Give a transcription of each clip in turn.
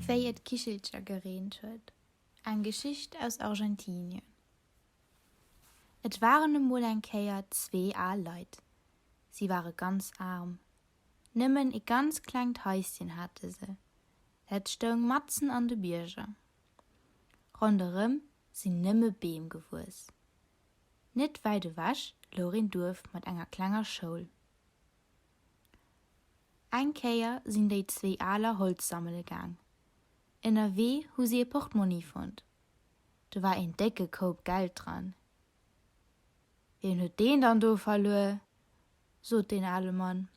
Wéi et Kichelcher gereent huet, eng Geschicht aus Argentinien. Et waren emol eng Kéier zwee al Leit. Si ware ganz aarm. Nëmmen e ganz klengt Haischen hate se. Dat stoung matzen an de Bierger. Ronderëm sinn nëmme Beem gewuess. Net wäit ewech louch een Duerf mat enger klenger Schoul. Eng Kéier sinn déi zwéi Aler Holz sammele gaang. Ënnerwee hu si e Portmonni fonnt. Do war een décke Koup Geld dran. Wien huet deen dann do verluer? sot deen ale Mann.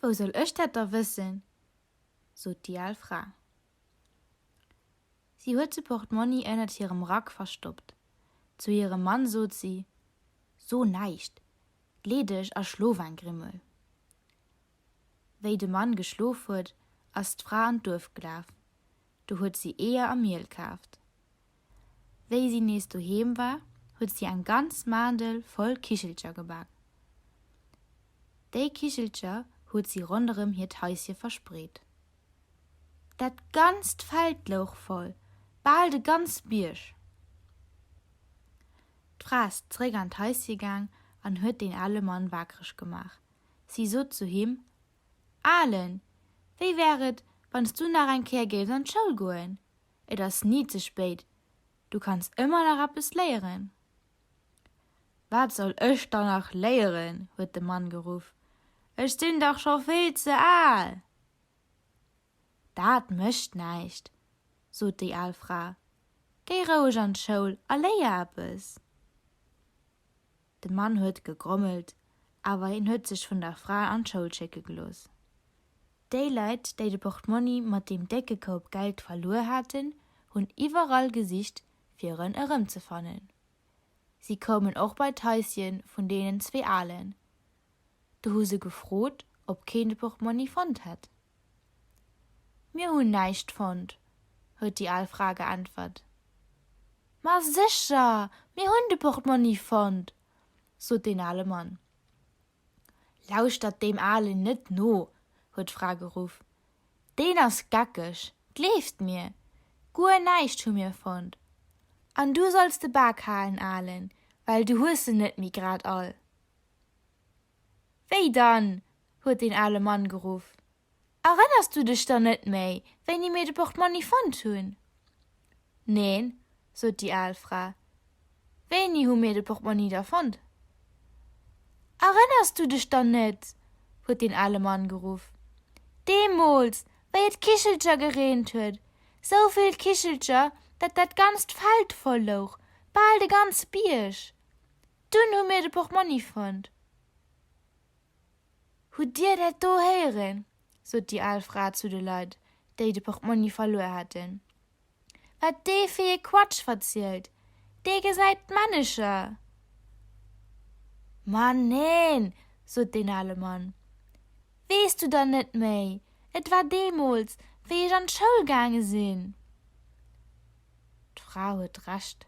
Wou soll ech dat da wëssen? sot déi al Fra. Si huet de Portmonni ënnert hirem Rack verstoppt. Zu hirem Mann sot si, So näischt, lee dech a schlof eng Grimmel. Wéi de Mann geschlof huet, ass d'Fra an d'Duerf gelaf. Do huet si Eeër a Miel kaaft. Wéi si nees doheem war, huet si eng ganz Maandel voll Kichelcher gebak. Déi Kichelcher huet si ronderëm hiert Haische verspreet. Dat ganzt Feld louch voll, bal de ganz Bierg. D'Fra ass zréck an d'Haisje gaang an huet deen ale Mann waakreg gemaach. Si sot zu him, Alen, wéi wär et, wann s du nach eng Kéier géifs an d'Schoul goen? Et ass ni ze spéit, du kanns ëmmer nach eppes léieren. Wat soll ech dann nach léieren? huet de Mann geruff, ech sinn dach scho vill ze al! Dat mécht näischt, sot déi al Fra, géi roueg an d'Schoul a léier eppes. De Mann huet gegrommelt, awer hien huet sech vun der Fra an d'Schoul schécke gelooss. Déi Leit, déi de Portmonni mat deem décke Koup Geld verluer haten, hunn iwwerall gesicht, fir en erëmzefannen. Si koumen och bei d'Haische vun deenen zwee Alen. Do hu se gefrot, ob keen de Portmonni fonnt hätt. Mir hunn näischt fonnt, huet déi al Fra geäntwert. Ma sécher, mir hunn de Portmonni fonnt, sot deen ale Mann. Lauschtert deem Alen net no, huet d'Fra geruff, deen ass geckeg, gleeft mir, guer näischt hu mir fonnt. An du solls de Bak halen, Alen, well du hues se net méi grad all. Wéi dann? huet deen ale Mann geruff. Erënners du dech dann net méi, wéini mir de Portmonni fonnt hunn? Neen, sot déi al Fra. Wéini hu mir de Portmonni da fonnt? Erënners du dech dann net? huet deen ale Mann geruff. Deemools, wéi et Kichelcher gereent huet, sou vill Kichelcher, datt dat ganzt Feld voll louch, bal de ganze Bierg. Dunn hu mir de Portmonni fonnt. Hutt Dir dat do héieren? sot déi al Fra zu de Leit, déi de Portmonni verluer haten. Wat dee fir ee Quatsch verzielt! Dee gesäit d'Männecher! Ma neen, sot deen ale Mann, weess du dann net méi, et war deemools, wéi ech an d'Schoul gaange sinn. D'Fra huet Recht,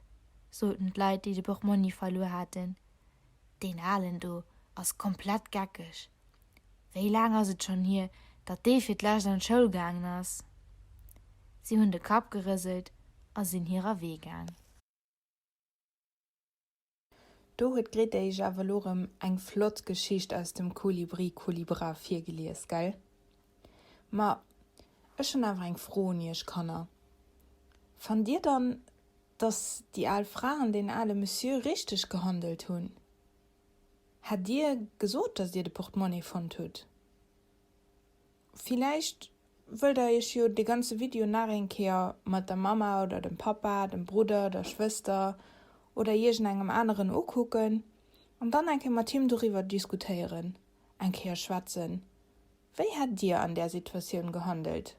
soten d'Leit, déi de Portmonni verluer haten. Deen Alen do ass komplett geckeg. Wéi laang ass et schonn hier, datt dee fir d'lescht an d'Schoul gaangen ass? Si hunn de Kapp gerëselt a sinn hirer Wee gaang. Do huet d'Greta iech awer elo rem eng flott Geschicht aus dem Kolibri Kolibra virgelies, gell? Ma ech hunn awer eng Fro un iech Kanner, Fannt dir dann, dass déi al Fra an deen ale Monsieur richteg gehandelt hunn? Hätt dir gesot, dass dir de Portemonnaie fonnt hutt? Villäicht wëllt der iech jo de ganze Video nach eng Kéier mat der Mamma oder dem Pappa, dem Brudder, der Schwëster oder iergendengem aneren ukucken an dann eng Kéier mat him doriwwer diskutéieren, eng Kéier schwätzen. Wéi hätt dir an där Situatioun gehandelt?